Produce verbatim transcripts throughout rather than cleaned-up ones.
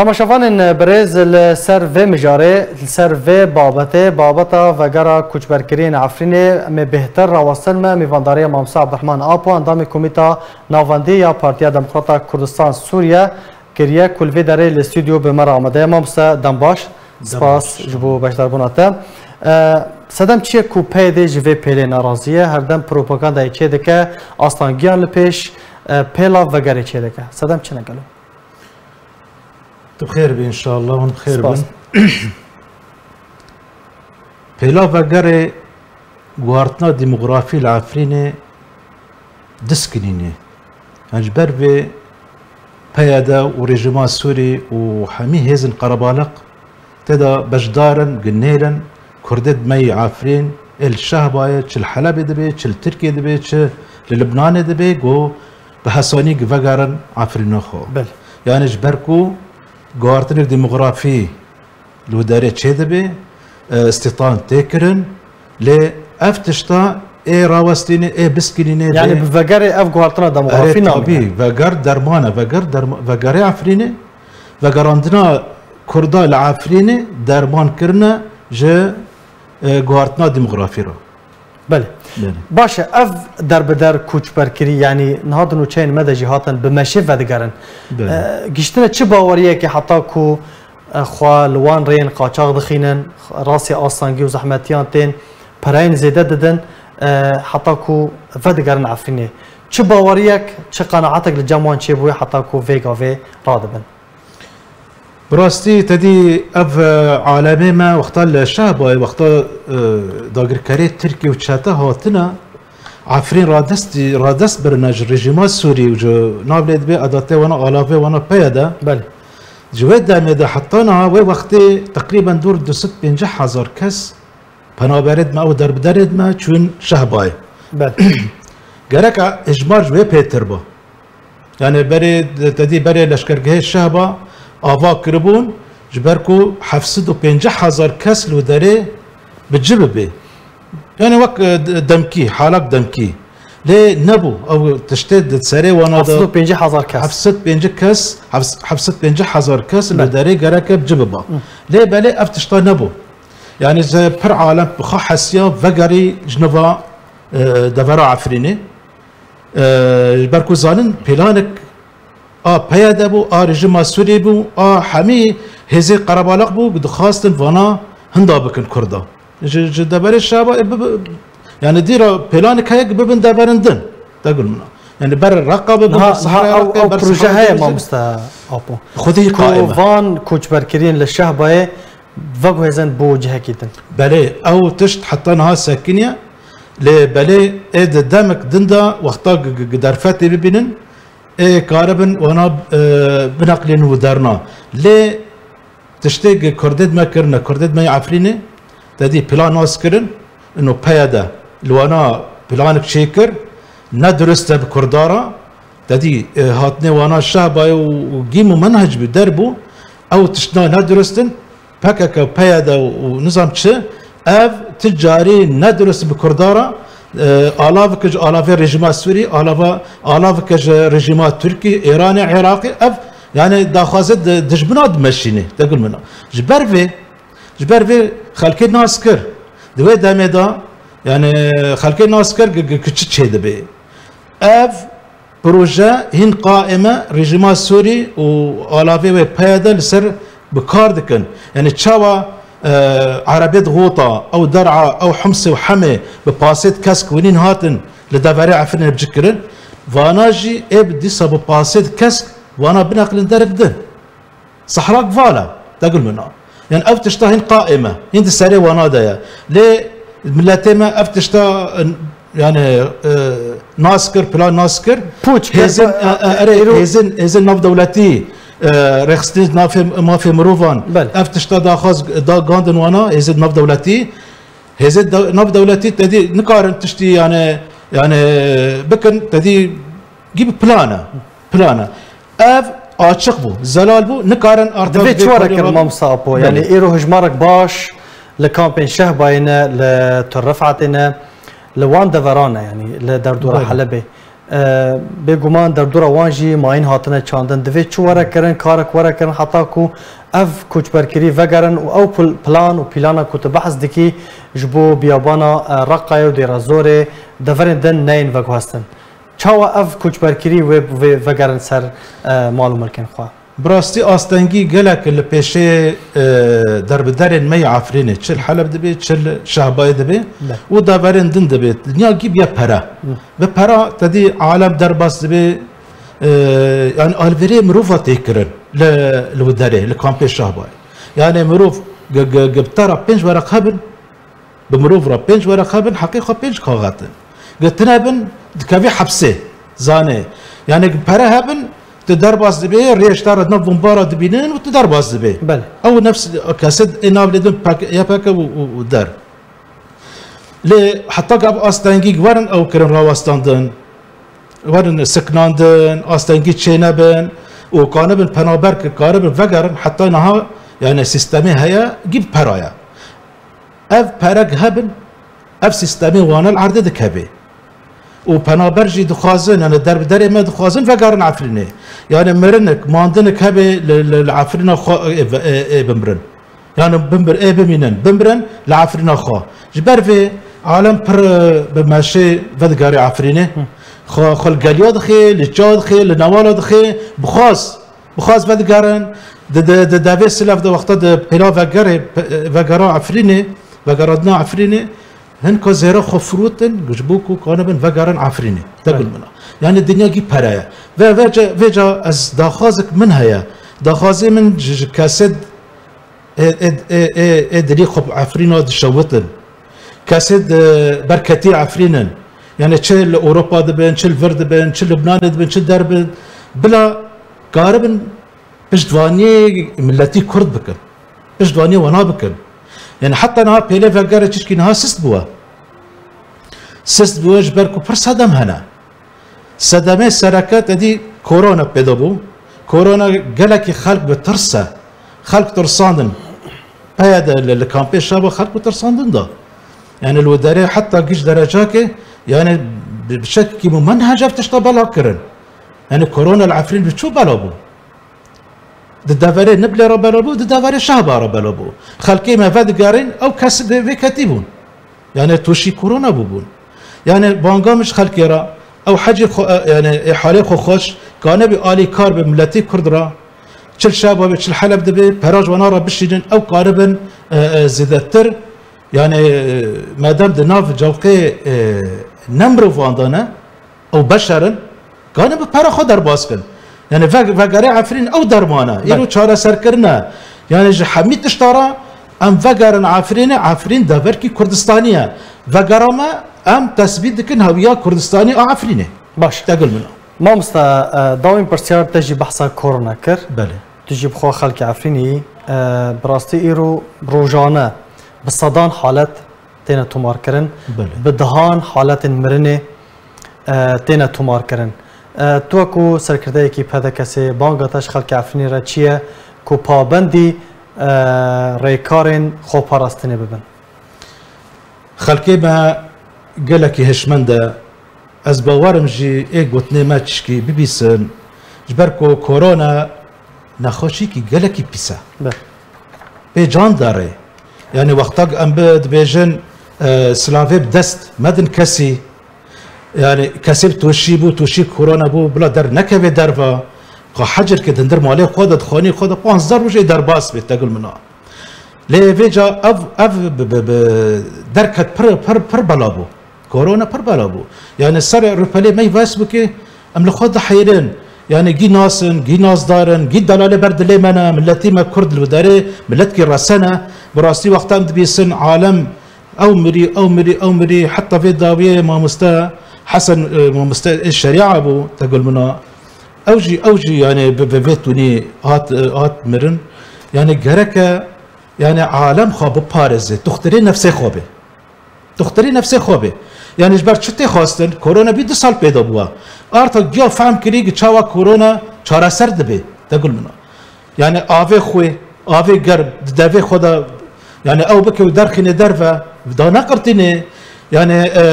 Temaşevanên birêz, li ser vê mijarê, li ser vê babetê, babeta vegera koçberkiriyên Efrînê, em ê bêhtir rawestin me mêvandariya Mamosta Abdurrahman Apo, endamê Komîta Navendî ya Partiya Demokrata Kurdistan Sûriye kiriye, ku li vê derê li stûdyo bi me re amade ye. Mamoste, dem baş. Spas ji bo beşdarbûna te. E, sedem çi ye ku P Y D ji vê pêlê nerazî ye? Herdem propagandayê çêdike, astangiyan li pêş, e, pêla vegerê çêdike. Sedem çi ne gelo? Tu xêr bî înşallah, hûn bi xêr bin. Pêla vegerê guhartina demografî li Efrînê diskinîne. Ji ber vê P Y D û rejîma Sûrî û hemî hêzên qerebaliq tê de beşdar in, ginêl in, Kurdê di me yê Efrîn, ê li Şehbayê, çi li Helebê dibe, çi li Tirkiyê dibe, çi li Libnanê dibe, ku bi hesanî vegerin Efrîna xwe. Belê. Yani ji ber ku guhartinek demografî li wê derê çêdibe, e, îstîhdan tê kirin, lê ev tişta ê rawestînê, ê biskilînê. Yani dê bi vegerê ev guhartina demografî namîne. Erê, tabî, veger derman e, veger derma-, vegerê Efrînê, vegerandina Kurda li Efrînê derman kirine ji, e, guhartina demografî re. Belê. Belê. Baş e, ev derbider koçberkirî, yanî niha di nûçeyên me de jî hatin bi meşê vedigerin. Belê. E, giştine çi baweriyekê heta ku, e, xwe li wan rêyên qaçax dixînin, rastî astengî û zehmetiyan tên, pereyên zêde didin, e, heta ku vedigerin Efrînê. Çi baweriyek, çi qenaetek li cem wan çêbûye heta ku vê gavê radibin? Bi rastî te dî ev, e, alemê me wexta li Şehbayê, wexta, e, dagirkerê Tirkî û çete hatine, Efrîn radestî, radest birine ji rejîma Sûrî û ji nav lê dibê edatê wana, alavê wana P Y D. Belê. Ji wê demê de heta niha wê wextê teqrîben dûr du sed pêncî hezar kes penaberê dime û derbiderê dime çûn Şehbayê. Belê. Gereka hejmar ji wê pêtir ba. Yani berê, te dî berê leşkergehê Şehba ava kiribûn, ji ber ku heft sed û pêncî hezar kes li derê bi ci bibe. Yani wek, e, d-, demkî, halak demkî. Lê nebû. Ew tiştê di serê wana de heft sed û pêncî hezar kes. Heft sed pêncî kes, heft-, heft sed pêncî hezar kes li Belê. Derê gereke bi ci biba. Hı. Lê belê ev tişta nebû. Yani ze pir alem bi xwe hesiya vegerî ji nava, e, devera Efrînê. E, ji ber ku zanin pêlanek a P Y D bû, a rejîma Sûrî bû, a hemî hêzê qerebalix bû, dixwastin vana hinda bikin Kurda. Ji, ji deverê Şehba, e, bi, bi, yani dîra pêlanek heye ku bibin deverin din. Te gul mina. Yani ber Reqa bibin, Niha, ber Sehra niha ew, Reqê, ew ber proje Sehra heye Dêrîzê. Mamoste Apo. Xwedî Ku qaim e. Van koçberkiriyên li Şehbayê veguhêzin bo cihekî din. Belê, ew tişt heta niha sekiniye. Lê belê ê di demek din de wexta gi-, gi-, gi derfetê bibînin, ê karibin wana, e, bineqlînin û derna. Lê tiştê gi Kurdê dime kirine, Kurdê dime yê Efrînê, te dî plan nas kirin, ino P Y D li wana planik çêkir, ne dirust e bi Kurda re, te dî, e, hatine wana Şehbayê û, û gîm û menhec bû, der bû, ew tiştna ne dirust in, P K K, P Y D û nizam çi, ev ti carî ne dirust bi Kurda re, e, alavike ji alavê rejîma Sûrî, alava, alavike ji rejîma Tirkî, Îranê, Iraqê, ev, yani daxwaze di, dijmina dimeşînê, te gul mina. Ji ber vê, ji ber vê xelkê nas kir. Di wê demê de, yani xelkê nas kir ki, ki, ki çi çêdibe. Ev proje hîn qaîm e, rejîma Sûrî û alavê wê P Y D li ser bi kar dikin. Yani çawa, e, Erebê di Xûta, ew Der'a, ew Himsê û Hemê bi pasêd kesk winîn hatin li deverê Efrînê bi cik kirin. Vana jî ê bi dîsa bi pasêd kesk wana bineqlin derek din. Sehrak vala, degul mina. Yani ev tişta hîn qaîm e, hîn di serê wana de ye. Lê miletê me ev tişta, yani, e, nas kir, plan nas kir. Pûç kir, Hêzin, e, e, e, erê, îro- hêzin, hêzin navdewletî, e, rêxistinê mafê, mafê mirovan. Belê. Ev tişta daxwaz da gandin wana, hêzin navdewletî. Hêzê de-, navdewletî te dî nikarin tiştî yani, yani bikin, te dî gî bi plan e. Plan e. Ev açiq bû, zelal bû, nikarin arta Divê vê çi were karî kirin, wan- Mamosta Apo? Belê. Yani îro hejmarek baş li kampên Şehbayê ne, li Tur Refetê ne, li wan deveran e, yani li derdora Belê. Helebê. E, bêguman derdora wan jî mayîn hatine çandin. Divê çi were kirin, karek were kirin heta ku ev koçberkirî vegerin û ew pil-, plan û pîlana ku tu behs dikî ji bo biyabana, e, Reqayê û Dêra Zorê deverên din neyên veguhestin. Çawa ev koçberkirî wê, wê vegerin ser, e, mal û milkên xwe? Bi rastî astengî gelek li pêşê, e, derbiderên me yê Efrînê, çi li Heleb dibe, çi li Şehbayê dibe Be. û deverên din dibe. Dinya gî biya pere. Hı. Bi pera te dî alem derbas dibe, e, yani alverê mirova tê kirin li, li wî derê, li kampê Şehbayê. Yani mirov gi-, gi-, gi bi te re pênc weraq hebin, Bi mirov re pênc weraq hebin, heqê xwe pênc kaxet in. Gi tune bin, dikevî hepsê. Zane. Yani gi pere hebin, tu derbas dibê, rêş te re nav bombara dibînin û tu derbas dibê. Belê. Ew nefs kesê ê nav lê din pek-, Y P G û, û, û der. Lê heta ku ev astengî werin ew kirin rawestandin, werin siknandin, astengî çênebin û kanibin penaber ki karibin vegerin, heta niha yani sîstemê heye, gî bi pera ye. Ev perek hebin, ev sîstemê wana li erdê dikeve. Û penaber jî dixwazin, yani derbiderê me dixwazin vegerin Efrînê. Yani mirinik, mandinik hebe li, li, li Efrîna xwe ê, ê, ê bimirin. Yani bimir-, ê bimînin, bimirin li Efrîna xwe. Ji ber vê alem pir, e, bi meşê vedigere Efrînê. Hı. Xwe, xwe li geliya dixê, li çawa dixê, li newala dixê, bixwaz. Bixwaz vedigerin, di, di, di devê silev de wexta di pêla vegerê, pe-, vegera Efrînê, vegeradina Efrînê, hinka zêra xwe firotin, ji bo ku kanibin vegerin Efrînê. Te Evet. gul min a. Yani dinya gî pere ye. Ve vêca, vêca ez daxwazek min heye. Daxwazê min ji, ji kesê ê, ê, ê, ê, ê dilî xwe bi Efrîna dişewitin. Kesê di berketî Efrîn in. Yani çi li Ewropa dibin, çi li vir dibin, çi Libnanê dibin, çi derbin. Bila karibin piştvaniyê miletî Kurd bikin. Piştvaniyê wana bikin. Yani heta niha pêlê vegere çişkî niha sist bûye. Sist bûye ji ber ku pir sedem hene. Sedemê sereke te dî korona pêda bû. Korona gelekî xelk bi tirse. Xelk tirsandin. Peye de li, li kampê Şaba xelk bi tirsandin da. Yani li derê heta giş derecakê, yani bi, bi şekekî min ne hev tişta bela kirin. Yani korona li Efrîn bi çû bela bû. Di deverê Niblê re bela bû, di deverê Şehba re bela bû. Xelkê me vedigerîn, ew kes vê, vê ketî bûn. Yani tûşî korona bûbûn. Yani banga min ji xelkê re, ew hecî xwe, e, yani ê halê xwe xweş, kanebî alîkar bi miletî Kurd re, çi li Şehba be, çi li Heleb dibe, pera ji wana re bişînin, ew karibin, e, e, zêdetir, yani, e, madem di nav cewqê, e, ne mirovan de ne, Ew beşer in, ganî bi pera xwe derbas kin. Yani ve-, vegerê Efrîn ew derman e. Îro Belê. çareserkirin e. Yani ji hemî tişta re em vegerin Efrînê, Efrîn deverkî Kurdistanî ye. Vegera me em tesbît dikin hewiya Kurdistanî a Efrînê. Baş. Te gul min a. Mamosta, e, dawîn pirsyar te jî behsa korona kir. Belê. Tu jî bi xwe xelkê Efrînê yî. E, bi rastî îro rojane bi sedan halet têne tomarkirin. Belê. Bi dehan haletên mirinê, e, têne tomarkirin. E, tu wekû serkirdeyekî P D K S'ê banga te ji xelkê Efrînê re çi ye ku pabendî, e, rêkarên xweparastinê bibin? Xelkê me gelekî hişmend e. Ez bawer im jî ê gotinê me tişkî bibîsin. Ji ber ku korona nexweşîkî gelekî pîs e. Be. Pê can derê. Yani wexta em bi dibêjin, e, silavê bi dest medin kesî. Yani kesê bi tûşî bû, tûşî korona bû, bila der nekeve derva. Ka hecir ke dindir malê xwe de, dixanî xwe de, panzdeh rojê derbas bê, te gul min a. Lê vêca ev, ev bi, bi, bi derket pir, pir, pir bela bû. Korona pir bela bû. Yani serê rûpelê me yî Facebookê em li xwe diheyrin. Yani gî nas in, gî nasdar in, gî delalê ber dilê me ne, miletî me Kurd li derê, miletkî resen e. Bi rastî wexta em dibîsin alem ew mirî, ew mirî, ew mirî, heta vê dawiyê mamoste Hesen, e, mamoste ê şerîa bû, te gul min a. Ew jî, ew jî yani bi, bi vê tunî hat, e, hat mirin. Yani gereke yani alem xwe biparêze, tuxtirê nefsê xwe be. Tuxtirê nefsê xwe be. Yani ji ber çi tê xwestin? Korona bî du sal pêda bûye. Arta giya fehm kirî ki çawa korona çareser dibe. Te gul min a. Yani avê xwe, avê germ, di devê xwe de, yani ew bike û derxîne derve, da neqirtîne. Yani, e,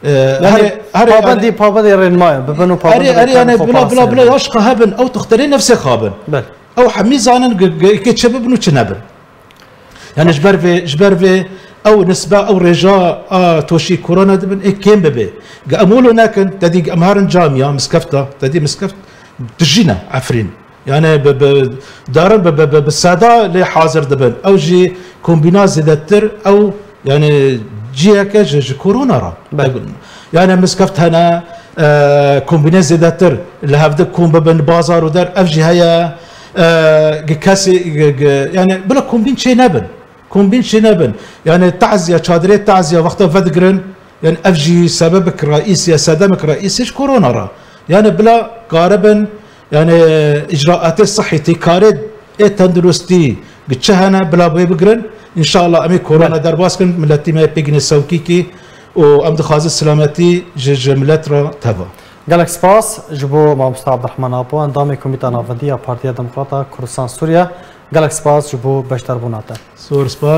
Ee, Yani, herê, herê, pabendî, yani, pabendê rênmaye bibin û pabendê erê, erê, yani, bila, bila, bila, ya şiqa hebin, ew tuxterê nefsê xabin. Bel. Ew hemî zanin ge-, ge-, ke çi bibin û çi nebin. Yani, ji ber vê, ji ber vê ew nisbe, ew rêja a toşî korona dibin, ê kêm bibe. Ge em wilo nekin, te dî em herin camiya, miskefta, te dî miskeft dijîne Efrîn. Yani, bi, bi, darin bi, bi, bi, bi seda lê hazir dibin. Ew jî kombîna zêdetir, ew, yani, ciheke ji, ji korona re. Bel. Yani, miskeft hene, e, kombîne zêdetir, li hevdi kom bibin, bazar û der, ev jî heye, e, gi kesê, gi, gi, yani, bila kombîn çê nebin. Kombîn çê nebin. Yani, taziya, çadirê taziya wexta vedigirin, yani, ev jî sebebek reîsî ye, sedemek reîsî ji korona re. Yani, bila karibin, yani, îcraatê sihî, têkarê ê tenduristî, gi çi hene, bila wê bigirin. Înşallah, em ê korona Bel. derbas kin, miletî me pê ginê sewkîkî û em dixwazin selametî ji, ji milet re teva. Gelek spas ji bo Mamosta Abdurrahman Apo, endamê Komîta Navendî ya Partiya Demokrata Kurdistan Sûriye. Gelek spas ji bo beşdarbûna te. Zor spas.